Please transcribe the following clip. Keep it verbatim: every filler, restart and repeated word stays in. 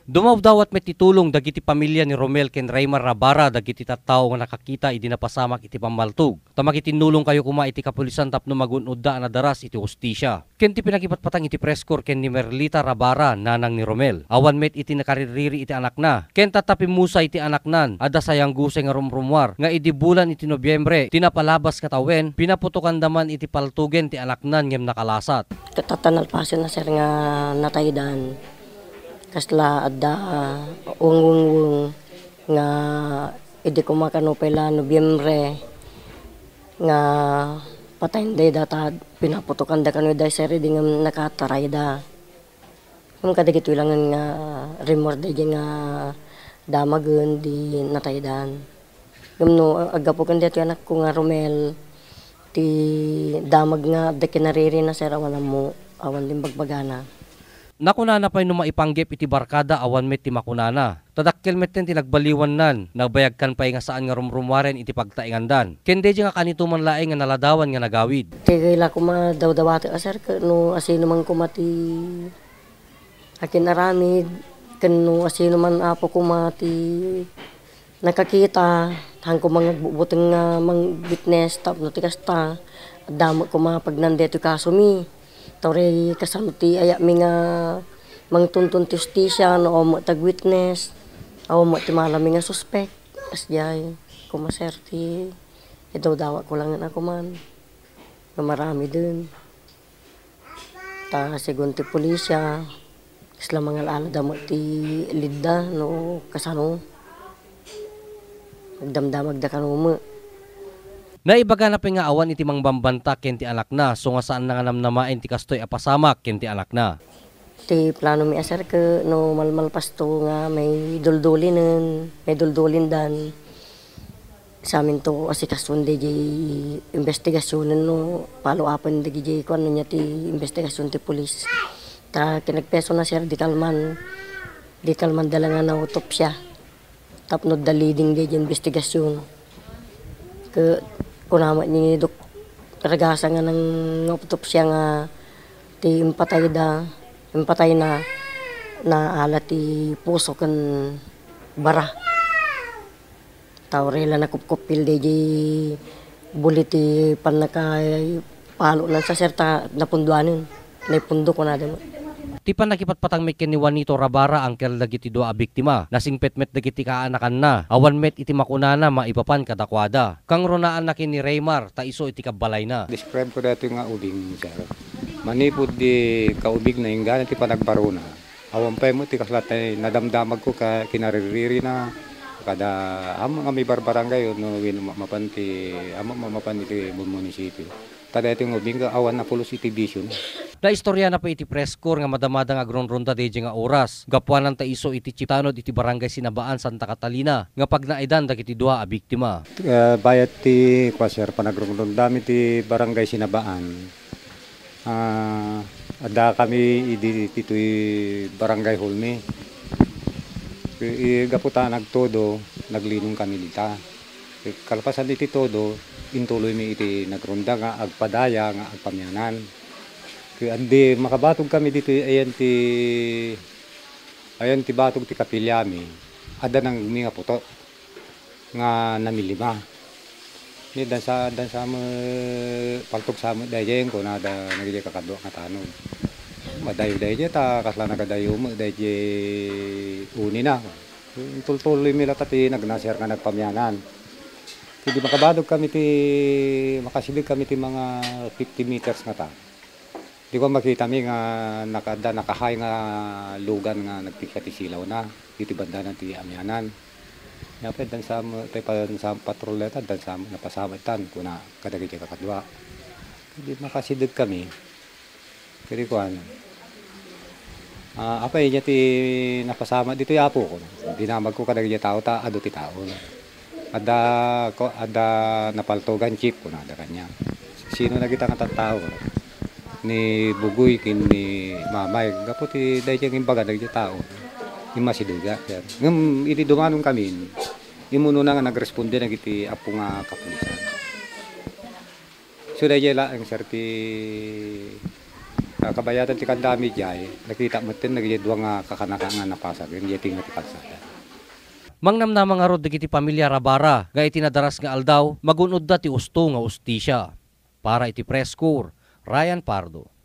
Dumawdawat met ti tulong dagiti pamilia ni Romel ken Raymar Rabara dagiti tattao nga nakakita idi napasamak iti pammaltog. Ta makitinnulongkayo koma iti kapulisan tapno magun-odda a nadaras iti hustisia. Ken ti pinakipatpatang iti press corps ken ni Merlita Rabara, nanang ni Romel. Awan met iti nakaririri iti anakna. Ken tatta pimmusay ti anaknan, adda sayanggusay nga rumrumuar nga idi bulan iti Nobiembre, ti napalabas nga tawen, pinaputokanda man iti paltogen ti anaknan ngem nakalasat. Ket tatta nalpasen a sir nga nataydan. Kasla adda, ah, wengwengweng nga idi koma kano pay la Nobiembre nga patayenda dayta, pinaputokanda kano dayta sir idi ngem nakatarayda. Ngem kadagitoy langen nga rumor daydiay nga damagen di nataydan. Ngem no aggapu ken daytoy anakko nga Romel, ti damag nga adda kinaririna sir, awan ammo, awan din bagbagana. Nakunana pay no maipanggep iti barkada awan met ti makunana. Ta dakkel metten ti nagbaliwannan, nabayagkan pay nga saan nga rumrumuaren iti pagtaengandan. Ken daydiay nga kanito man laeng nga naladawan nga nagawid. Ti la koma dawdawatek a sir, ket no asino man koma ti akin-aramid, ken no asino man apo koma ti nakakita, han koma nga agbutbuteng nga mang-witness tapno ti kasta, adda met koma pagnan daytoy kasomi. Tawray kasano ti ayatmi nga mangtunton ti hustisia no awan met ti ag-witness, awan met ti malami nga suspek. Kasdiay, koma sir, ti idawdawatko langen a kuman nga maramiden. Ta segun ti pulisya, kasla mangal-alada met ti lead da no kasano. Agdamdamagda kano met. Naibagana pay nga awan iti mangbambanta ken ti anakna, so nga saanna nga namnamaen ti kastoy a pasamak ken ti anakna. Ti planomi a sir, ket no malmalpasto nga maiduldulinen, maiduldulindan, saminto asikasuon daydiay investigasionen no follow upen dagiti kuan, ania ti investigasion ti pulis. Ta kinagpeso na sir, di kalman, di kalman da la nga nautopsia. Tapno adda leading daydiay investigasion. Ket kuna met ni Dok Ragasa nga nang-autopsia nga ti impatayda, impatayna, naala ti puso ken bara. Tawray la nakupkupil daydiay buli ti pannakapalo na sa sir ta napunduanen. Naipundo kunada met. Ti pannakipatpatang met ken ni Juanito Rabara, angkel dagiti dua a biktima, nasingpet met dagiti kaanakanna. Awan met iti makunana maipapan kadakuada. Kangrunaanna ken ni Raymar ta isu iti kabbalayna. Describe ko daytoy nga ubing, sir. Manipud di kaubigna, inggana ti panagbarona. Awan pay met ti kasla ti nadamdamagko ka kinaririna. Kada ammom nga mibarbarangay no wenno ma-, mapan ti, ammom nga mapan iti mun-, munisipyo. Ta daytoy nga ubing awan a pulos iti bisyon. Naistoriana pay iti press corps nga madamada nga agrungrunda daydiay nga oras. Gapuanan ta isu iti chief tanod iti Barangay Sinabaan, Santa Catalina, nga pagnaedan dagiti dua a biktima. Eh, bayat ti, kua, sir, panagrungrundami ti Barangay Sinabaan. Ah, adda kami idi, ditoy Barangay Hall mi. I-, i-, gapu ta nagtodo, naglinong kami dita. Kalpasan iti todo, intuloymi iti nagrunda nga agpadaya nga agpamianan. Ket idi makabatog kami ditoy, ayan ti, ayan ti batog ti kapiliami, adda nangngegmi nga putok nga namilima. Ni dansa, dansa met, paltog sa met daydiay, kunada dagiti kakadua nga tanod. Madayo daydiay ta kasla nagadayo met daydiay unina. Intultuloymi latta ti nagnaser nga nagpamianan. Idi makabadog kami ti, makasideg kami ti mga fifty meters ngata. Di ko makitami nga nakaadda, nakahay nga lugan nga nagpigsa ti silawna. Iti bandana ti amianan. Nia pay, dansa met, ti pa-, dansa patrol dayta, dansa met, napasamak itan, kuna kadagiti kakadua. Idi makasideg kami. Ket kuan, ah, apay, ania ti napasamak ditoy, Apo? Dinamagko kadagiti tao ta adu ti tao. Adda, ko, adda napaltogan, Chief, kunada kaniak. Sino dagita nga tattao? Ni Bugoy ken ni Mamay. Gapu ti daydiay nga imbaga dagiti tao. Immasidega, sir. Ngem idi dumanon kami, immunona nga nagresponde dagiti apo nga kapulisan. So, daydiay laeng, sir, ti Kabayadan ti kandami jay, nakita metten dagiti dua nga kakanaka nga napasag, ken jay tinga ti kalsada. Mangnamnama ngarud dagiti pamilia Rabara nga iti nadaras nga aldaw, magun-odda ti usto nga hustisia. Para iti Press Corps, Ryan Pardo.